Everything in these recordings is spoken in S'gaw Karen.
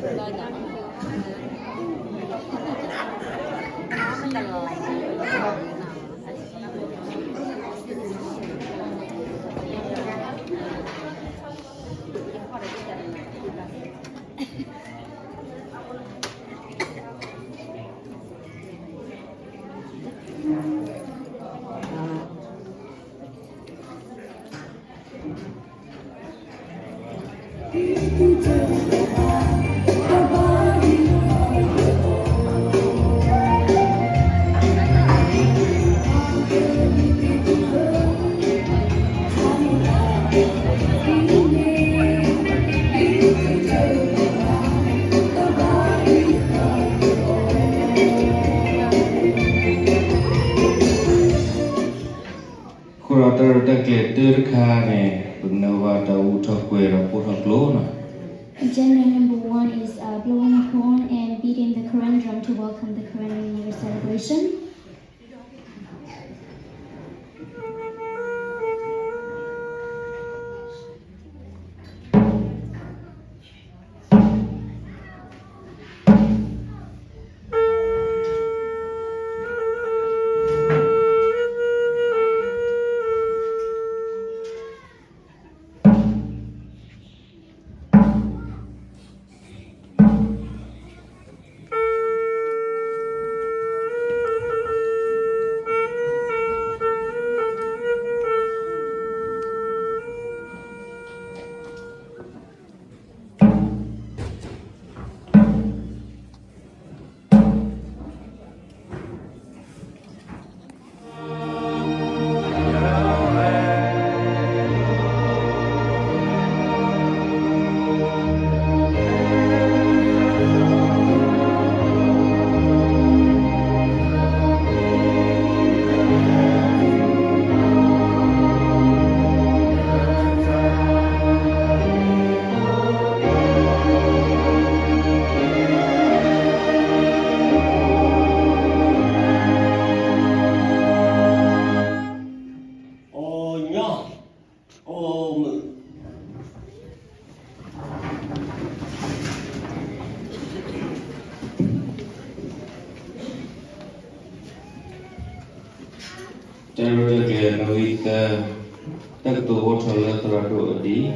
အဃိဒီးတၢ်ရဲၣ်တၢ်ကျဲၤတၢ်တခါန့ၣ် ပကနၢ်ဟူဘၣ်တၢ်အိၣ်ထီၣ်ကွဲၤဒီးပိၢ်ထီၣ်ကျိနီၤ. Agenda number one is uh, blowing a horn and beating the Karen drum to welcome the Karen New Year celebration. တၢ်ရဲၣ်တၢ်ကျဲၤနီၣ်ဂံၢ်သၢ, တၢ်ကတိၤအိၣ်ထီၣ်လၢသရၣ်ဒိၣ်အဒံး.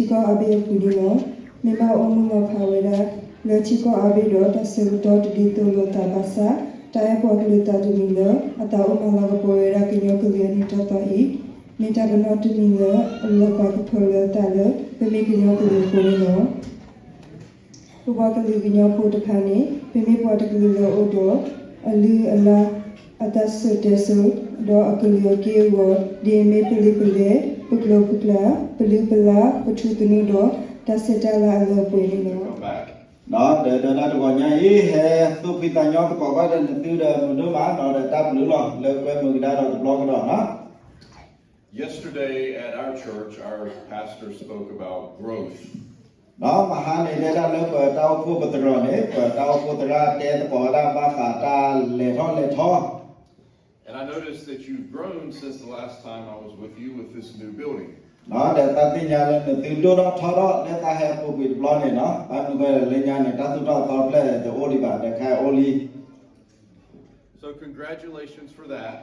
ထံကီၢ်အါဘ့ၣ်အပူၤန့ၣ်လီၤ. မ့ၢ်ဘၣ်အိၣ်မုာ်လီၤဖးဝဲဒၣ် လၢထံကီၢ်အါဘ့ၣ်ဒီးတၢ်ဆၢကတီၢ်တဒ်သိးလိာ်သးဘၣ်ဆၣ်, တၢ်အဲၣ်ပှၤကလုာ်သးတမံၤလၢ အသးအိၣ်မၤလၤကပီၤဝဲဒၣ်ကညီကလုာ်အနံၣ်ထီၣ်သီအံၤ, မ့ၢ်တၢ်ပနီၣ်တမံၤလၢ အလီၤပာ်ကဖၢလၢသးလၢ ပမ့ၢ်ကညီကလုာ်ဖိန့ၣ်လီၤ. ပပှၤကလုာ်ကညီဖိတဖၣ်န့ၣ် ပမ့ၢ်ပှၤတကလုာ်လၢအိၣ်ဒီး အလုၢ်အလၢ်, အတၢ်စိာ်တဲစိာ်, ဒီးအကလုာ်အက့ၢ်အဂီၤ, ဒ်အမ့ၢ်ပလံာ်ပလဲၢ်, ပကျိာ်ပကျါ, ပလုၢ်ပလၢ်, ပထူသနူဒီး တၢ်ဆဲးတၢ်လၤအလၢအပှဲၤန့ၣ်လီၤ. ဒီးတနၤတဂီၤညါအံၤ ဟဲသူၣ်ဖှံသးညီသကိးဘၣ်ဒီးနသုဒီးမုာ်ဒိၣ်မးနီၤ, ဒီးတၢ်ဘျုးလီၤ လၢကွဲမုာ်ကဒါဒီးတဘျီကဒီးနီၤ. Yesterday at our church, our pastor spoke about growth. ဒီးမဟါန့ၣ် တဲဒၣ်လၢပတၢ်အိၣ်ဖှိၣ်ပသရၣ်န့ၣ်, ပတၢ်အိၣ်ဖှိၣ်သရၣ်တဲသကိးဝဲဒၣ်ဘၣ်ဃးတၢ်လဲၤထီၣ်လဲၤထီ And I noticed that you've grown since the last time I was with you with this new building. ဒီးသးသ့ၣ်ညါလၢနသုဒိၣ်ထီၣ်ထီထီၣ်လၢတၢ်ဟဲအပူၤကွံာ်တဘျီန့ၣ်နီၤ, ဘၣ်မနုၤဃိလၢညါန့ၣ် တၢ်သူၣ်ထီၣ်သီတဖျၢၣ်တအိၣ်လံဘၣ်, ဒီးခဲအံၤအိၣ်လံ So congratulations for that.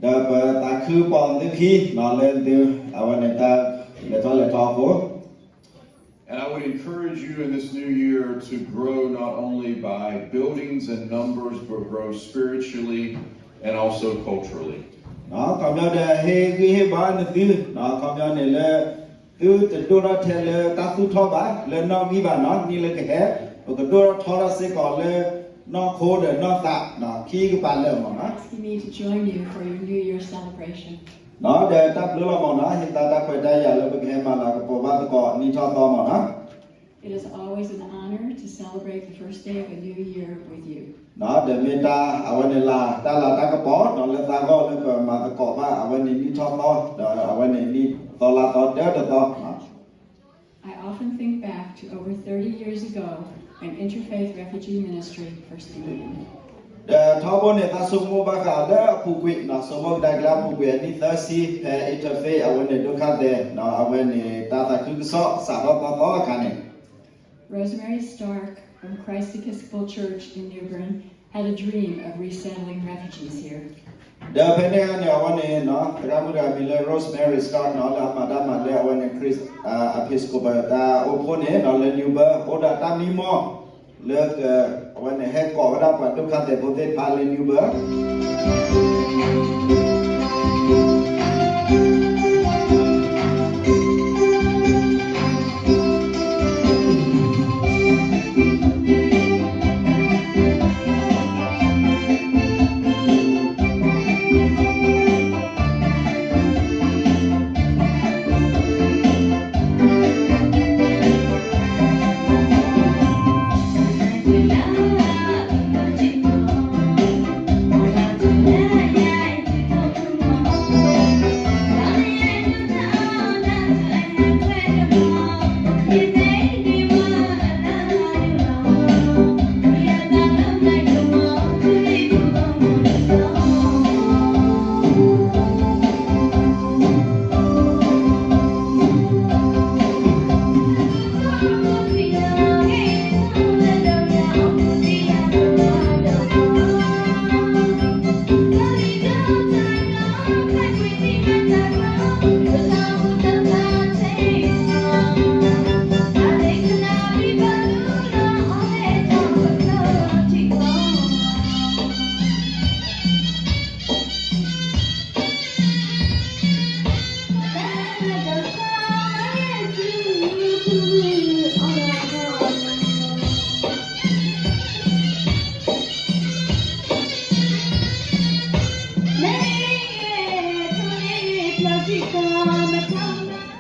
ဒီးပသးခုပီၢ်သုခံနီၤ လၢသု အဝဲန့ၣ်တၢ်လဲၤထီၣ်လဲၤထီအဃိ And I would encourage you in this new year to grow not only by buildings and numbers, but grow spiritually and also culturally. ခီပညီဒီးဟ့ၣ်ဂံၢ်ဟ့ၣ်ဘါနသု, ခီပညီန့ၣ်လၢ သုတဒိၣ်ထီၣ်ထဲလၢတၢ်သူၣ်ထီၣ်ဘၣ် လၢနီၣ်ဂံၢ်ဘၣ်နီၤ, နံၣ်လၢကဟဲ ပကဒိၣ်ထီၣ်ထီထီၣ်စ့ၢ်ကီးလၢ နီၢ်ခိဒီးနီၢ်သး ခံကပၤလၢာ်မးနီၤ. Asking me to join you for your New Year celebration. ဒီးတၢ်ဘျုးလီၤမးနီၤ, ဟ့ၣ်သါတၢ်ခွဲးတၢ်ယာ်လၢပကဟဲမၤလၤကပီၤဘၣ်သကိးနံၣ်ထီၣ်သီမးနီၤ. It is always an honor to celebrate the first day of a new year with you. ဒီးမ့ၢ်တၢ်အဝဲန့ၣ်လၤ တၢ်လၤတၢ်ကပီၤနီၤ လၢသးဂီၢ်လၢပမၤသကိးဘၣ်အဝဲန့ၣ်နံၣ်ထီၣ်သီ ဒီးအဝဲန့ၣ်နံၣ်သီလါသီတၢတသီ I often think back to over thirty years ago when Interfaith Refugee Ministry first began. ဒီးထီဘိန့ၣ် သးဆိကမိၣ်ဘၣ်ဃးလၢအပူၤကွံာ်နီၤ, ဆိကမိၣ်ကဒါက့ၤလၢအပူၤကွံာ်အနံၣ်သၢဆံ ဖဲ Interfaith အဝဲန့ၣ်ဒိၣ်ခါသဲးနီၤ, အဝဲန့ၣ်တၢ်သးခုကစီၣ်စးထီၣ်သီသီအခါန့ၣ် Rosemary Stark from Christ Episcopal Church in New Bern had a dream of resettling refugees here. ဒီးဖဲန့ၣ်အခါန့ၣ် အဝဲန့ၣ် သရၣ်မုၣ်တဂၤမံၤလၢ Rosemary Stark နီၤ လၢအမၤတၢ်မၤလၢအဝဲန့ၣ် Christ Episcopal တၢ်အိၣ်ဖှိၣ်န့ၣ်နီၤ လၢ New Bern အိၣ်ဒီးတၢ်မံမီၢ် လၢအဝဲန့ၣ်ဟဲကိးဝဲဒၣ်ပှၤဒိၣ်ခါသဲးဖိသ့ၣ်တဖၣ်လၢ New Bern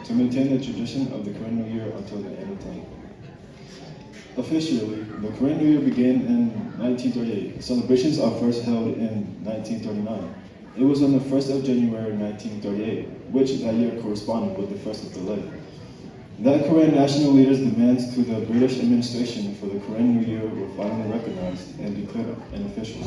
To maintain the tradition of the Karen New Year until the end of time. Officially, the Karen New Year began in nineteen thirty-eight. Celebrations are first held in nineteen thirty-nine. It was on the first of January nineteen thirty-eight, which that year corresponded with the first of July. That Karen national leaders' demands to the British administration for the Karen New Year were finally recognized and declared an official.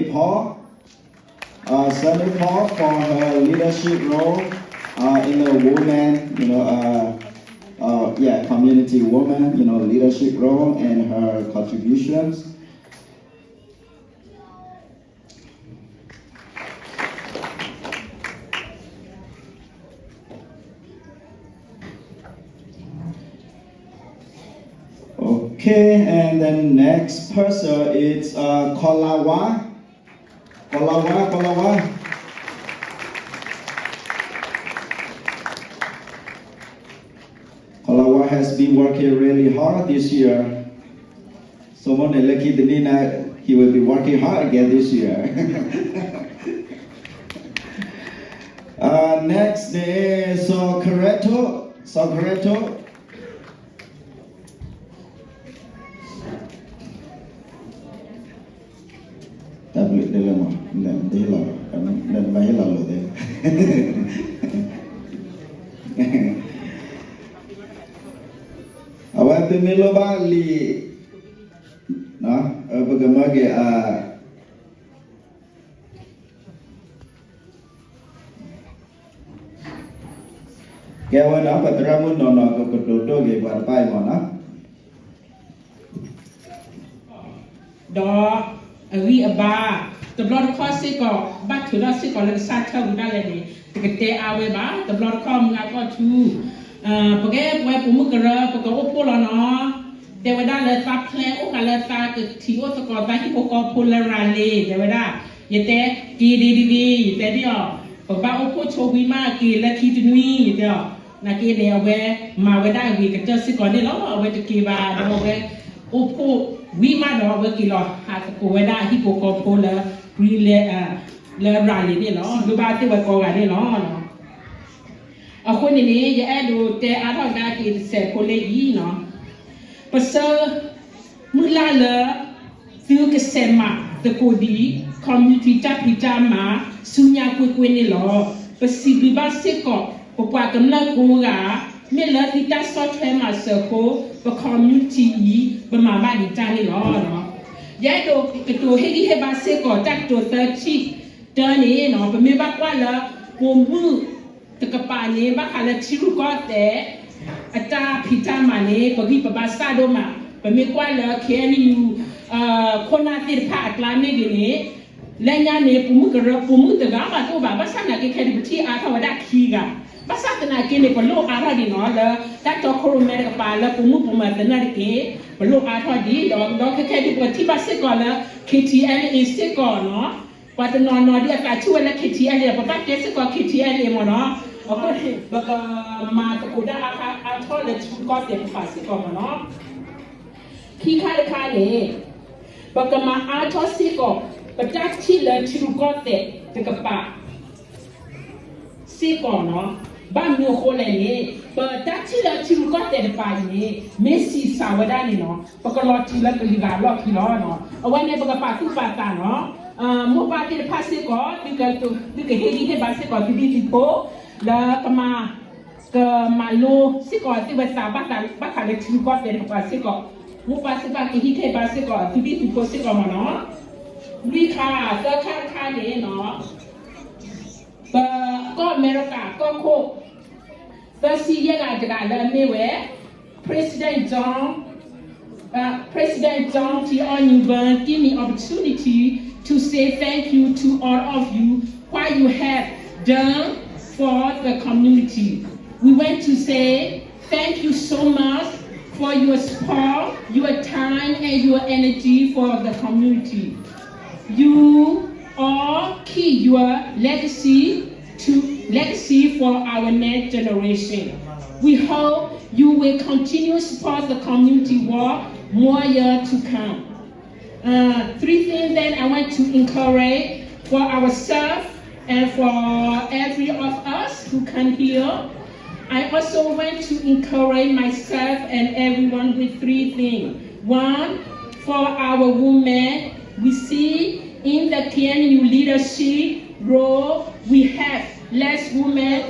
Paul, uh, Senator Paul for her leadership role uh, in the woman, you know, uh, uh, yeah, community woman, you know, leadership role and her contributions. Okay, and then next person is uh, Kolawa. Kolawa, Kolawa. Kolawa has been working really hard this year. So မ့ၢ်န့ၣ် လၢခံတနံၤန့ၣ် he will be working hard again this year. Uh, next is Socrates. Socrates. တၢ်ဘျုးတဲလၢမး နတဟ့ၣ်လီၤ နတဘၣ်ဟ့ၣ်လီၤလိာ်သ့ အဝဲသုမ့ၢ်လိၣ်ဘၣ်လံာ် ပကမၢက့ၤအ ကဲဝဲနီၤ ပသရၣ်မုၣ်နီၢ်နီၢ် ကကတိၤဒိၣ်က့ၤပှၤတဖၣ်အံၤမ့ၢ်နီၤ ဒီးအဂံၢ်အဘါ, တဘျီတခီၣ်စ့ၢ်ကီး ဘၣ်ထုးထီၣ်စ့ၢ်ကီးလၢကစၢ်ထၢၣ်ပူၤဒၣ်လဲာ်န့ၣ် တကတဲအါဝဲဘၣ်, တဘျီတခီၣ်မုၢ်ဂၤကီၢ်ထူ, ပကဲပဝဲပိာ်မုၣ်ကရၢ ပကအိၣ်ဖှိၣ်လီၤနီၤ, တဲဝဲဒၣ်လၢသး plan အိၣ်ဃာ်လၢသးကထံၣ်အိၣ်သကိးသးဟံၣ်ဖိဃီဖိလၢရၤလ့ၤ တဲဝဲဒၣ်, ယတဲက့ၤဒ်တဂ့ၤ ယတဲဒ်အီၤ, ပဘၣ်အိၣ်ဖှိၣ်ဆိဝံၤမးက့ၤလၢခံတနွံ ယတဲအီၤ, နာ်က့န့ၣ် အဝဲမၤဝဲဒၣ်အဂ့ၤကတၢၢ်စ့ၢ်ကီးန့ၣ်လီၤ, အဝဲတက့ၤဘၣ်ဒီးအဝဲ အိၣ်ဖှိၣ်ဝံၤမးဒီး အဝဲက့ၤလီၤဟးသကိးဝဲဒၣ်ဟံၣ်ဖိဃီဖိလၢ green လၢ လၢရၤလ့ၤန့ၣ်လီၤ, ဒိဘၣ်သ့ၣ်ဝဲကိးဂၤန့ၣ်လီၤ. အဃိန့ၣ်န့ၣ် ယအဲၣ်ဒိးတဲအါထီၣ်ကဒါက့ၤတစဲးဖိလၢအံၤနီၤ, ပဆၢမုၢ်လၢ်လၢ သုကဆဲးမၤသကိးဒံး community တၢ်ဖံးတၢ်မၤ ဆူညါကွ့ၢ်ကွ့ၢ်န့ၣ်လီၤ. ပစံးဘျုးဘၣ်စ့ၢ်ကီး ပပှၤကမျၢၢ်ကိးဂၤ, မ့ၢ်လၢသုတၢ်ဆီၣ်ထွဲမၤစၢၤအဃိ ပ community အံၤ ပမၤဘၣ်ဒံးတၢ်န့ၣ်လီၤ. ယအဲၣ်ဒိးကတိၤဟ့ၣ်ဂံၢ်ဟ့ၣ်ဘါစ့ၢ်ကီး တၢ်ကတိၤသၢထံၣ်တၢန့ၣ်နီၤ, ပမ့ၢ်ဘၣ်ကွၢ်လၢ ပိာ်မုၣ်တကပၤန့ၣ် ဘၣ်ဃးလၢထံရူၢ်ကီၢ်သဲး အတၢ်ဖံးတၢ်မၤန့ၣ် ပဂံၢ်ပဘါစၢ်ဒိၣ်မး, ပမ့ၢ်ကွၢ်လၢ K N U ခိၣ်နၢ်သ့ၣ်တဖၣ်အကျါမ့ၢ်ဂ့ၤန့ၣ်, လၢညါန့ၣ် ပိာ်မုၣ်ကရၢ ပိာ်မုၣ်တဂၤဘၣ်တအိၣ်ဘၣ်, ဘၣ်ဆၣ်သနာ်က့ခဲအံၤ ပထံၣ်အါထီၣ်ဝဲဒၣ်ခံဂၤ, ဘၣ်ဆၣ်သနာ်က့န့ၣ် ပလိၣ်အါထီၣ်ဒံးနီၤ လၢတၢ်တီခိၣ်ရိၣ်မဲတကပၤ လၢပိာ်မုၣ်ပိာ်မၢၤသနၢၣ်တက့ၢ်, ပလိၣ်အါထီၣ်ဒံး ဒီး ဒီးခဲခဲဒံး ပထံၣ်ဘၣ်စ့ၢ်ကီးလၢ K T L A စ့ၢ်ကီးနီၤ ပှၤတနီၤနီၤဒ်အသးဆူၣ်ဝဲလၢ K T L A ပဘၣ်တဲစ့ၢ်ကီး K T L A မ့ၢ်နီၤ, အဃိန့ၣ် ပကမၤသကိးတၢ်အါထီၣ်လၢထံရူၢ်ကီၢ်သဲးတကပၤစ့ၢ်ကီးမ့ၢ်နီၤ, ခံခါတခါန့ၣ် ပကမၤအါထီၣ်စ့ၢ်ကီး ပတၢ်ထံၣ်လၢထံရူၢ်ကီၢ်သဲးတကပၤ စ့ၢ်ကီးနီၤ, ဘၣ်မနုၤအဃိလဲၣ်န့ၣ် ပတၢ်ထံၣ်လၢထံရူၢ်ကီၢ်သဲးတကပၤအံၤန့ၣ် မ့ၢ်ဆံးစှၤဝဲဒၣ်န့ၣ်နီၤ ပကလီၤတုၤလၢကလုာ်ဂၤအလီၢ်ခံလီၤ. အဝဲန့ၣ်ပကပာ်သူၣ်ပာ်သးနီၤ, မိၢ်ပၢ်သ့ၣ်တဖၣ်စ့ၢ်ကီး သုကဟ့ၣ်ဂံၢ်ဟ့ၣ်ဘါစ့ၢ်ကီးသုဒံၣ်သုဖိ လၢကမၤ ကမၤလိစ့ၢ်ကီးသ့ၣ်ဝဲသး ဘၣ်ဃးလၢထံရူၢ်ကီၢ်သဲးတကပၤစ့ၢ်ကီး, မိၢ်ပၢ်စ့ၢ်ကီးကဟ့ၣ်ဂံၢ်ဟ့ၣ်ဘါစ့ၢ်ကီးသုဒံၣ်သုဖိစ့ၢ်ကီးမ့ၢ်နီၤ, လွံၢ်ခါ သၢခါတခါန့ၣ်နီၤ ပကီၢ်အမဲရကၤကီၢ်ခိၣ် သၢဆံယဲၢ်ဂၤတဂၤလၢအမ့ၢ်ဝဲ President John, uh, President John T. Oniuban give me opportunity to say thank you to all of you what you have done for the community. We want to say thank you so much for your support, your time, and your energy for the community. You all keep your legacy to legacy for our next generation. We hope you will continue to support the community work more years to come. Uh, three things that I want to encourage for ourselves and for every of us who come here. I also want to encourage myself and everyone with three things. One, for our women, we see in the K N U leadership role, we have less women.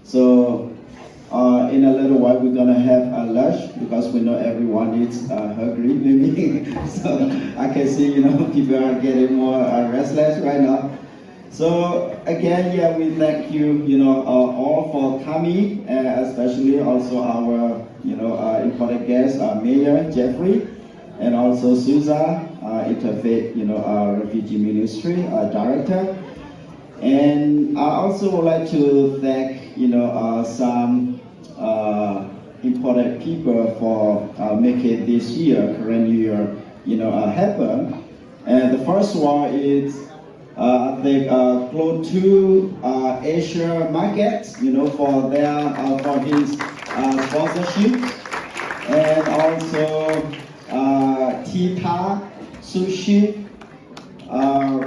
So, uh, in a little while, we're gonna have a lunch because we know everyone is, uh, hungry, maybe. So I can see, you know, people are getting more, uh, restless right now. So again, yeah, we thank you, you know, uh, all for coming, uh, especially also our, you know, uh, important guest, uh, Mayor Jeffrey, and also Susan, uh, Interfaith, you know, uh, Refugee Ministry, uh, Director. And I also would like to thank, you know, uh, some, uh, important people for, uh, making this year, Karen New Year, you know, uh, happen. And the first one is, uh, I think, uh, Close to, uh, Asia Market, you know, for their, uh, for his, uh, sponsorship, and also, uh, Tita Sushi. Uh,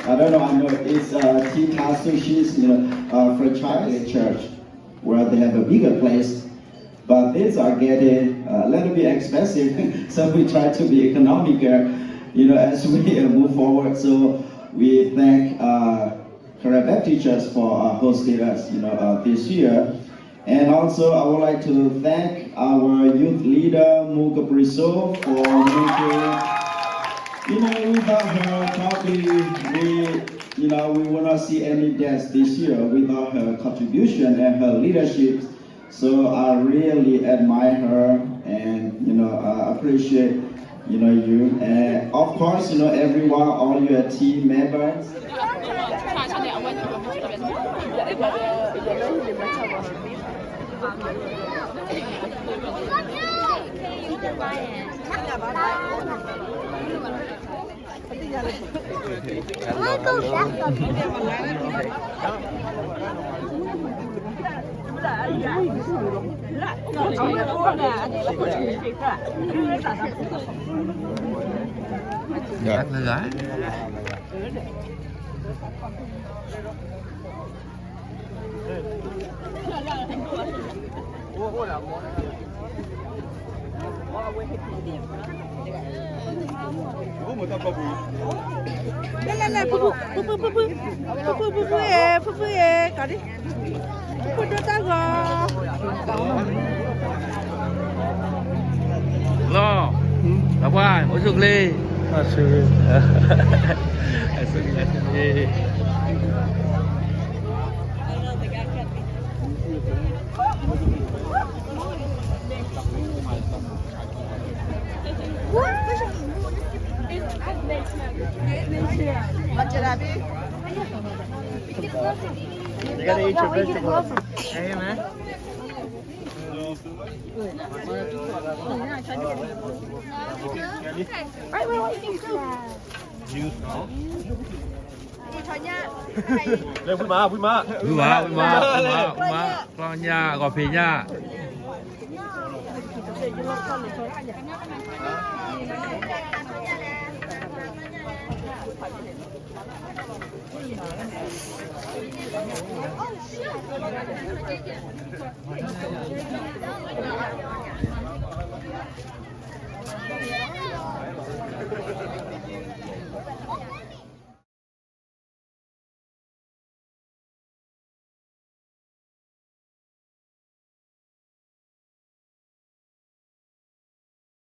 I don't know, I know it's, uh, Tita Sushi's, you know, uh, franchise church where they have a bigger place. But things are getting a little bit expensive, so we try to be economical, you know, as we, uh, move forward. So we thank, uh, Karen Baptist Church for, uh, hosting us, you know, uh, this year. And also, I would like to thank our youth leader, Muka Briso, for making, you know, without her, probably we, you know, we will not see any dance this year without her contribution and her leadership. So I really admire her and, you know, uh, appreciate, you know, you. And of course, you know, everyone, all your team members.လီၤ, တၢ်ပှၢ်, အိၣ်ဆူၣ်ချ့, အိၣ်ဆူၣ်ချ့, အိၣ်ဆူၣ်ချ့. You gotta eat your vegetables. Hey, man. Right, right, right. Juice, no? လဲၤဝံမး ဝံမး ဝံမး ဝံမး ဝံမး ဝံမး ကျီညၣ် ဂီၤဖံးညၣ်.